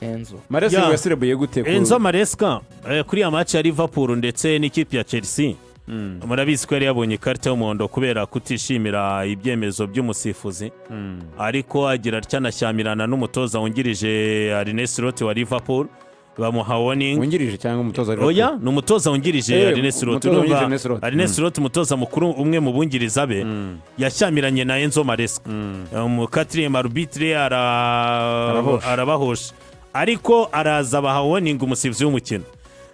Enzo. Maresca Ya. ngo yaserebuye gute Enzo Maresca, kuri ya match ya Liverpool ndetse n'ikipe ya Chelsea, murabizi ko yari yabonye ikarita y'umuhondo kubera kutishimira ibyemezo by'umusifuzi, ariko agira atya anashyamirana n'umutoza wungirije Arne Slot wa Liverpool, bamuha warning. Wungirije cyangwa umutoza wa Liverpool? Oya, ni umutoza wungirije Arne Slot. Umutoza wungirije Urumva, Arne Slot. Arne Slot, umutoza mukuru, umwe mu bungiriza be, yashyamiranye na Enzo Maresca mu quatrième arbitre, Arabahosha. Arabahosha, ariko araza abaha warning umusifuzi w'umukino.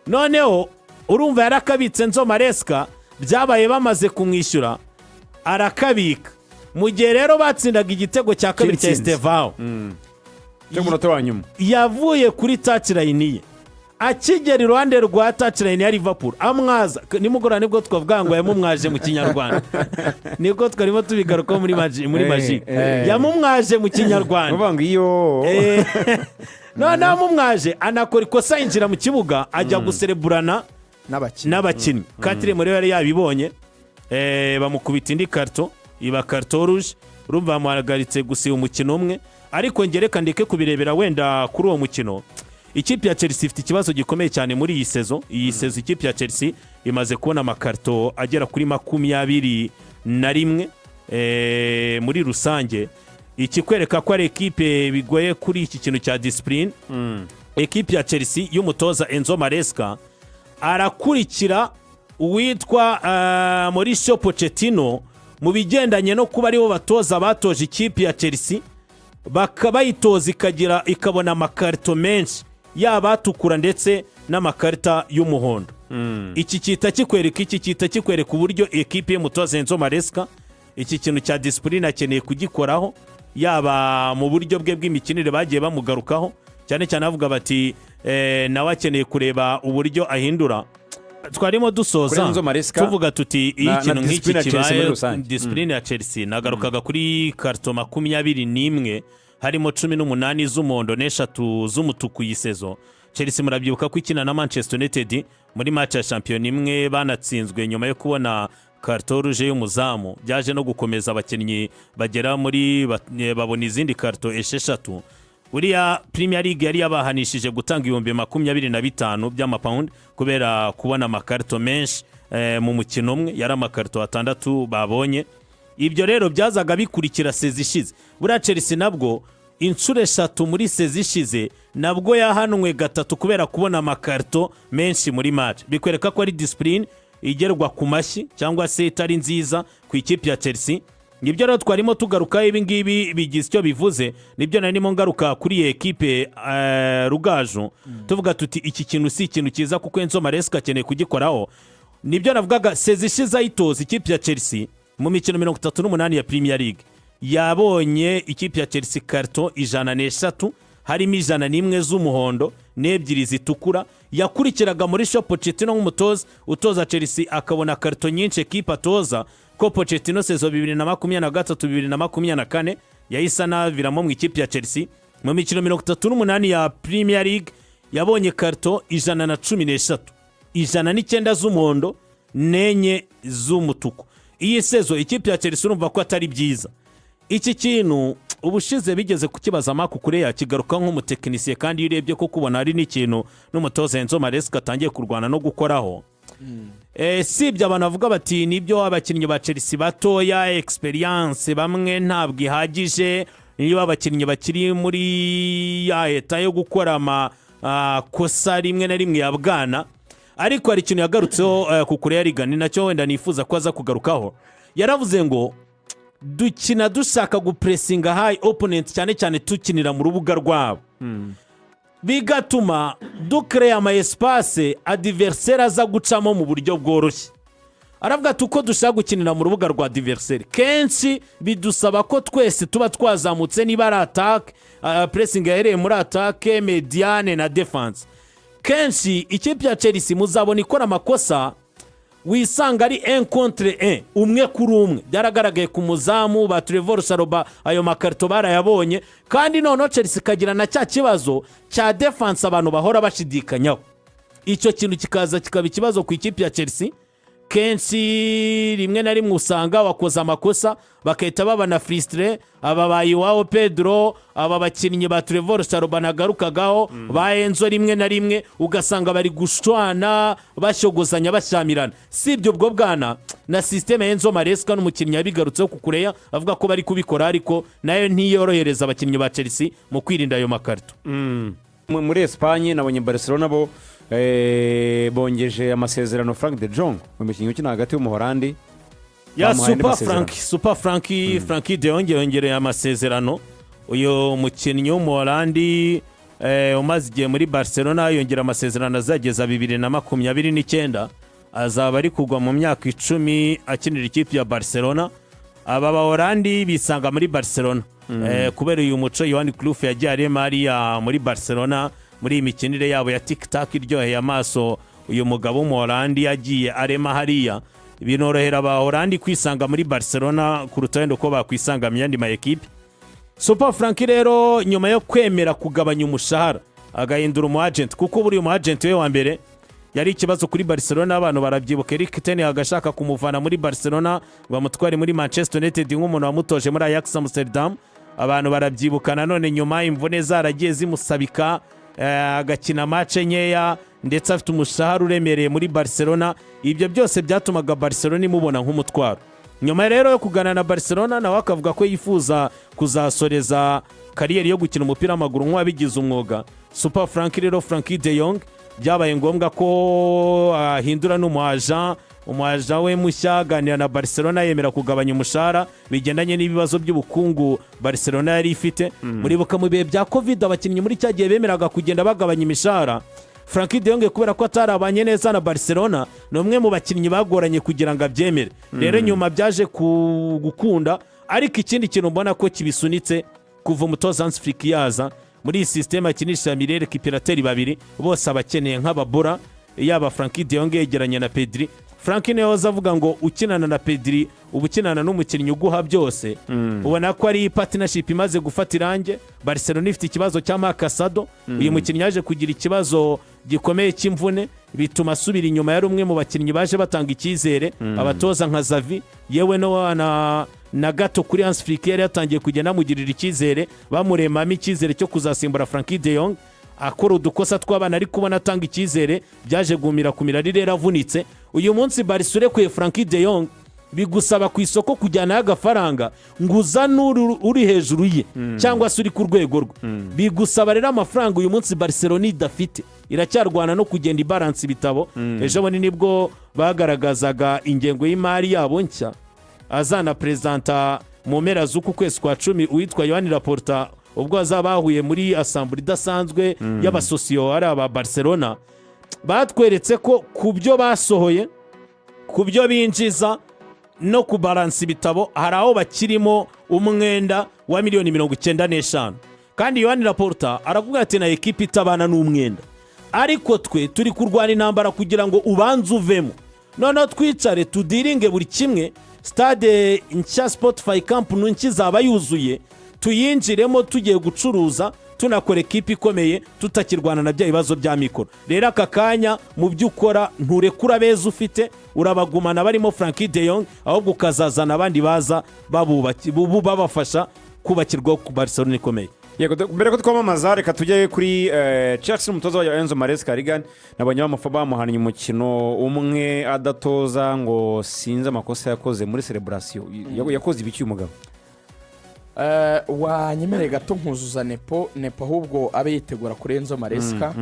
Noneho urumva yarakabitse Enzo Maresca, byabaye bamaze kumwishyura arakabika. Mu gihe rero batsindaga igitego cya kabiri cya Cy'intsinzi. Estevao Cyo mu munota wa nyuma, yavuye kuri touchline ye, akigera iruhande rwa touchline ya Liverpool amwaza. Nimugoroba nibwo twavuga ngo yamumwaje mu Kinyarwanda, nibwo twarimo tubigarukaho muri magic. Yamumwaje mu Kinyarwanda. Uvuga ngo iyo Noneho amumwaje, anakora ikosa, yinjira mu kibuga ajya gusereburana n'abakinnyi. N'abakinnyi. Quatrième rero yari yabibonye, bamukubita indi carton, iba carton rouge. Urumva bamuhagaritse gusiba umukino umwe. Ariko ngereka ndeke kubirebera wenda kuri uwo mukino. Ikipe ya Chelsea ifite ikibazo gikomeye cyane muri iyi saison. Iyi saison ikipe ya Chelsea imaze kubona amakarito agera kuri 21 muri rusange, ikikwereka ko ari ekipe bigoye kuri iki kintu cya discipline. Ekipe ya Chelsea y'umutoza Enzo Maresca arakurikira uwitwa Mauricio Pochettino mu bigendanye no kuba aribo batoza batoje ikipe ya Chelsea, bayitoza ikagira ikabona amakarito menshi, yaba atukura ndetse n'amakarita y'umuhondo. Iki kita kikwereka uburyo ekipe y'umutoza Enzo Maresca iki kintu cya discipline akeneye kugikoraho, yaba mu buryo bwe bw'imikinire bagiye bamugarukaho cyane cyane, bavuga bati nawe akeneye kureba uburyo ahindura. Twarimo dusoza Kuri Enzo Maresca tuvuga tuti iyo na ikintu nk'iki discipline ya Chelsea muri kibaye, rusange. Discipline ya Chelsea, nagarukaga kuri carton 21, harimo 18 z'umuhondo n'eshatu z'umutuku. Iyi saison Chelsea, murabyibuka ko ikina na Manchester United muri match ya shampiyona imwe banatsinzwe nyuma yo kubona carton rouge y'umuzamu, byaje no gukomeza abakinnyi bagera muri babona izindi carton 6. Buriya Premier League yari yabahanishije gutanga 25,000 by'amapawundi kubera kubona amakarito menshi mu mukino umwe, yari amakarito atandatu babonye. Ibyo rero byazaga bikurikira saison ishize. Buriya Chelsea nabwo inshuro eshatu muri saison ishize nabwo yahanwe gatatu kubera kubona amakarito menshi muri match. Bikwereka ko ari discipline igerwa ku mashyi cyangwa se itari nziza ku ikipe ya Chelsea. Nibyo rero twarimo tugarukaho, ibi ngibi bigize icyo bivuze. Nibyo narimo ngaruka kuri iyi ekipe, Rugaju, tuvuga tuti iki kintu si ikintu cyiza kuko Enzo Maresca akeneye kugikoraho. Nibyo navugaga, saison ishize ayitoza ikipe ya Chelsea, mu mikino 38 ya Premier League yabonye ikipe ya Chelsea carton 103, harimo 101 z'umuhondo n'ebyiri zitukura. Yakurikiraga Mauricio Pochettino nk'umutoza utoza Chelsea akabona carton nyinshi ekipe atoza, ko Pochettino saison 2023 2024 yahise anaviramo mu ikipe ya Chelsea. Mu mikino 38 ya Premier League yabonye carton 113, 109 z'umuhondo n'enye z'umutuku. Iyi saison ikipe ya Chelsea urumva ko atari byiza. Iki kintu ubushize bigeze kukibaza Marc Cucurella, kigaruka nk'umutekinisiye, kandi iyo urebye ko kubona hari n'ikintu n'umutoza Enzo Maresca atangiye kurwana no gukoraho. Si ibyo abantu bavuga bati nibyo, abakinnyi ba Chelsea batoya, experience bamwe ntabwo ihagije, niba abakinnyi bakiri muri ya état yo gukora amakosa rimwe na rimwe ya bwana. Ariko hari ikintu yagarutseho Cucurella Reagan, ni nacyo wenda nifuza ko aza kugarukaho. Yaravuze ngo dukina dushaka gupressinga high opponent, cyane cyane tukinira mu rubuga rwabo, bigatuma dukereya ama espace adversaire aza gucamo mu buryo bworoshye. Aravuga ati uko dushaka gukinira mu rubuga rwa adversaire kenshi bidusaba ko twese tuba twazamutse, niba ari attaque, pressing yahereye muri attaque, médiane na défense. Kenshi ikipe ya Chelsea muzabona ikora amakosa, wisanga ari un contre un, umwe kuri umwe. Byaragaragaye ku muzamu ba Trevoh Chalobah, ayo makarito barayabonye. Kandi noneho Chelsea ikagira na cya kibazo cya défense abantu bahora bashidikanyaho. Icyo kintu kikaza kikaba ikibazo ku ikipe ya Chelsea. Kenshi rimwe na rimwe usanga wakoze amakosa bagahita baba na frustré. Aba ba João Pedro, aba bakinnyi ba Trevoh Chalobah nagarukagaho, ba Enzo, rimwe na rimwe ugasanga bari gushwana, bashyogozanya, bashyamirana. Si ibyo, ubwo bwana na système ya Enzo Maresca, n'umukinnyi yabigarutseho Cucurella, avuga ko bari kubikora, ariko nayo ntiyorohereza abakinnyi ba Chelsea mu kwirinda ayo makarito. Muri Esipanye nabonye Barcelona bo bongeje amasezerano Frank de Jong, umukinnyi ukina hagati w'Umuhorandi. Ya. Bamuhaye andi Super. masezerano. Frank, super Frank, Frank de Jong yongereye amasezerano. Uyu mukinnyi w'Umuholandi umaze igihe muri Barcelona yongera amasezerano azageza 2029, azaba ari kugwa mu myaka 10 akinira ikipe ya Barcelona. Aba Bahorandi bisanga muri Barcelona kubera uyu muco Johan Cruyff yagiye arema hariya muri Barcelona, muri iyi mikinire yabo ya tiki-taka iryoheye amaso. Uyu mugabo w'Umuholandi yagiye arema hariya, binorohera Abahorandi kwisanga muri Barcelona kuruta wenda uko bakwisanga mu yandi ma ekipe. Super Frank rero, nyuma yo kwemera kugabanya umushahara, agahindura umu agent, kuko buriya umu agent we wa mbere yari ikibazo kuri Barcelona. Abantu barabyibuka, Eric ten Hag agashaka kumuvana muri Barcelona ngo amutware muri Manchester United nk'umuntu wamutoje muri Ajax Amsterdam. Abantu barabyibuka. Nanone nyuma imvune zaragiye zimusabika, agakina match nkeya, ndetse afite umushahara uremereye muri Barcelona. Ibyo byose byatumaga Barcelona imubona nk'umutwaro. Nyuma rero yo kuganira na Barcelona, nawe akavuga ko yifuza kuzasoreza carrière yo gukina umupira w'amaguru nk'uwabigize umwuga, Super Frank rero, Frank de Jong, byabaye ngombwa ko ahindura n'umu agent. Umu agent we mushya aganira na Barcelona, yemera kugabanya umushahara bigendanye n'ibibazo by'ubukungu Barcelona yari ifite. Muribuka mu bihe bya Covid, abakinnyi muri cya gihe bemeraga kugenda bagabanya imishahara. Frank de Jong, kubera ko atarabanye neza na Barcelona, ni umwe mu bakinnyi bagoranye kugira ngo abyemere. Rero nyuma byaje gukunda. Ariko ikindi kintu mbona ko kibisunitse, kuva umutoza Hans Flick yaza muri iyi système akinisha milieu récupérateur babiri, bose abakeneye nk'ababura, yaba Frank de Jong yegeranye na Pedri. Frank niwe waza avuga ngo ukinana na Pedri uba ukinana n'umukinnyi uguha byose. Ubona ko ari partnership imaze gufata irange. Barcelona ifite ikibazo cya Marc Casado. Uyu mukinnyi yaje kugira ikibazo gikomeye cy'imvune, bituma asubira inyuma. Yari umwe mu bakinnyi baje batanga icyizere abatoza nka Xavi, yewe no na gato kuri Hans Flick yari yatangiye kugenda amugirira icyizere, bamuremamo icyizere cyo kuzasimbura Frank de Jong. Akora udukosa tw'abana, ariko ubona atanga icyizere. Byaje gumira ku mirari rero avunitse. Uyu munsi Barça urekuye Frank de Jong, bigusaba ku isoko kujyanayo agafaranga ngo uzane uri hejuru ye cyangwa se uri ku rwego rwe. Bigusaba rero amafaranga uyu munsi Barcelona idafite. Iracyarwana no kugenda ibaransa ibitabo. Ejo bundi nibwo bagaragazaga ingengo y'imari yabo nshya azana perezanta mu mpera z'uku kwezi kwa 10, uwitwa Joan Laporta, ubwo bazaba bahuye muri assemblée idasanzwe y'aba socios ari aba Barcelona. Batweretse ko ku byo basohoye, ku byo binjiza no kubaransa ibitabo, hari aho bakirimo umwenda wa miliyoni 95. Kandi Joan Laporta aravuga ati: "Na ekipa itabana n'umwenda, ariko twe turi kurwana intambara kugira ngo ubanze uvemo, noneho twicare tudiringe buri kimwe. Stade nshya Spotify Camp Nou nshya izaba yuzuye, tuyinjiremo tugiye gucuruza, tunakora ekipa ikomeye, tutakirwana na bya bibazo bya mikoro." Rero aka kanya mu byo ukora, nturekura abeza ufite, urabagumana barimo Frank de Jong, ahubwo ukazazana abandi baza babafasha kubakirwa ku Barcelona ikomeye. Yego, mbere ko twamamaza, reka tujye kuri Chelsea. Umutoza wayo Enzo Maresca Reagan, nabonye bamuhannye umukino umwe adatoza, ngo sinzi amakosa yakoze muri célébration. Yakoze ibiki uyu mugabo? Wanyemereye gato nkuzuza Nepo. Nepo ahubwo abe yitegura kuri Enzo Maresca.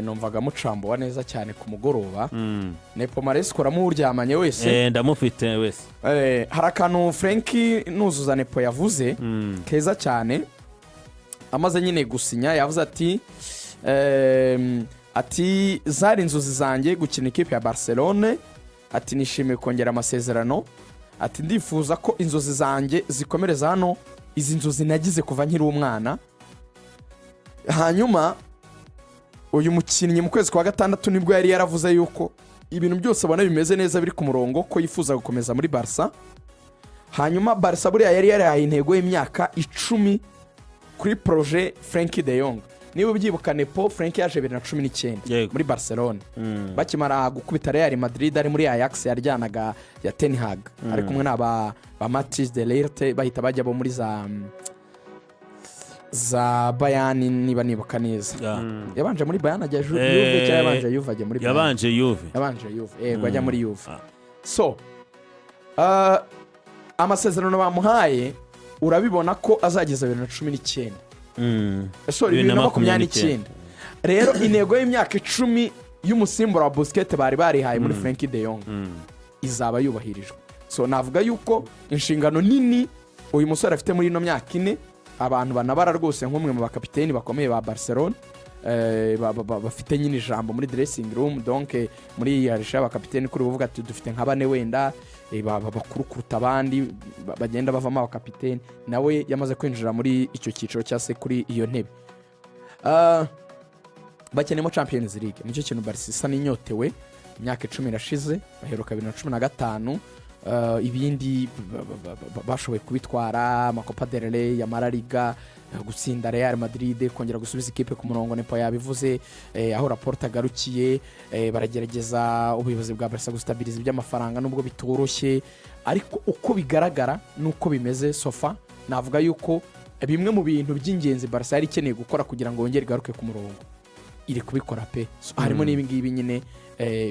Numvaga mucambuwa neza cyane ku mugoroba. Nepo, Maresca uramuryamanye wese? Ndamufite wese. Hari akantu Frank nuzuza Nepo yavuze keza cyane amaze nyine gusinya. Yavuze ati "Zari inzozi zanjye gukina ikipe ya Barcelone." Ati: "Nishimiye kongera amasezerano." Ati: "Ndifuza ko inzozi zanjye zikomereza hano, izi nzozi nagize kuva nkiri umwana." Hanyuma uyu mukinnyi mu kwezi kwa gatandatu nibwo yari yaravuze yuko ibintu byose abona bimeze neza, biri ku murongo, ko yifuza gukomeza muri Barca. Hanyuma Barca buriya yari yarahaye intego y'imyaka 10 kuri projet Frank de Jong. Niba ubyibuka, Nepo, Frenkie yaje 2019 muri Barcelone, bakimara gukubita Real Madrid, ari muri Ajax yaryanaga ya Ten Hag, ari kumwe n'aba ba Matthijs de Ligt, bahita bajya bo muri za Bayern, niba nibuka neza. Yabanje muri Bayern ajya Juve, cyangwa yabanje Juve ajya muri Bayern? Yabanje Juve. Yabanje Juve, yego, ajya muri Juve. So amasezerano bamuhaye urabibona ko azageza 2019, sorry, 2029. Rero intego y'imyaka 10 y'umusimbura wa Busquets bari barihaye muri Frenkie de Jong izaba yubahirijwe. So navuga yuko inshingano nini uyu musore afite muri ino myaka 4, abantu banabara rwose nk'umwe mu bakapiteni bakomeye ba Barcelone, bafite nyine ijambo muri dressing room. Donc muri iyi harisha y'abakapiteni, kuri ubuvuga ati dufite nka bane wenda bakuru kuruta abandi, bagenda bavamo abakapiteni, nawe yamaze kwinjira muri icyo cyiciro cyangwa se kuri iyo ntebe. Bakeneyemo Champions League, nicyo kintu Barca isa n'inyotewe. Imyaka 10 irashize, baheruka 2015. Ibindi bashoboye kubitwara, ama Copa del Rey, ama La Liga, gutsinda Real Madrid, kongera gusubiza ikipe ku murongo, Nepo yabivuze, aho Laporta agarukiye, baragerageza ubuyobozi bwa Barca gustabiriza iby'amafaranga, nubwo bitoroshye. Ariko uko bigaragara n'uko bimeze so far, navuga yuko bimwe mu bintu by'ingenzi Barca yari ikeneye gukora kugira ngo yongere igaruke ku murongo iri kubikora pe. So, harimo n'ibi ngibi nyine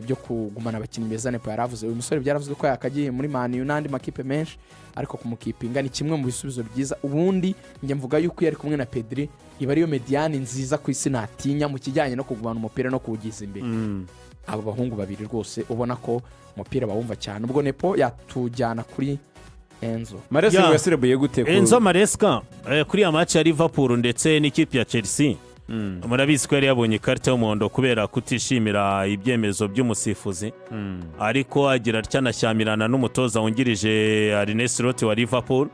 byo kugumana abakinnyi beza Nepo yaravuze. Uyu musore byaravuzwe ko yakagiye muri Man U n'andi makipe menshi, ariko kumukipinga ni kimwe mu bisubizo byiza. Ubundi njye mvuga yuko iyo ari kumwe na Pedri iba ariyo médiane nziza ku isi natinya mu kijyanye no kugumana umupira no kuwugiza imbere. Abo bahungu babiri rwose ubona ko umupira bawumva cyane. Ubwo Nepo yatujyana kuri Enzo. Maresca ngo yaserebuye gute Enzo Maresca, kuri ya match ya Liverpool ndetse n'ikipe ya Chelsea, murabizi ko yari yabonye ikarita y'umuhondo kubera kutishimira ibyemezo by'umusifuzi, ariko agira atya anashyamirana n'umutoza wungirije Arne Slot wa Liverpool,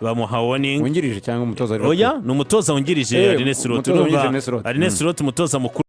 bamuha warning. Wungirije cyangwa umutoza wa Liverpool? Oya, ni umutoza wungirije Arne Slot. Umutoza wungirije Arne Slot. Arne Slot, umutoza mukuru.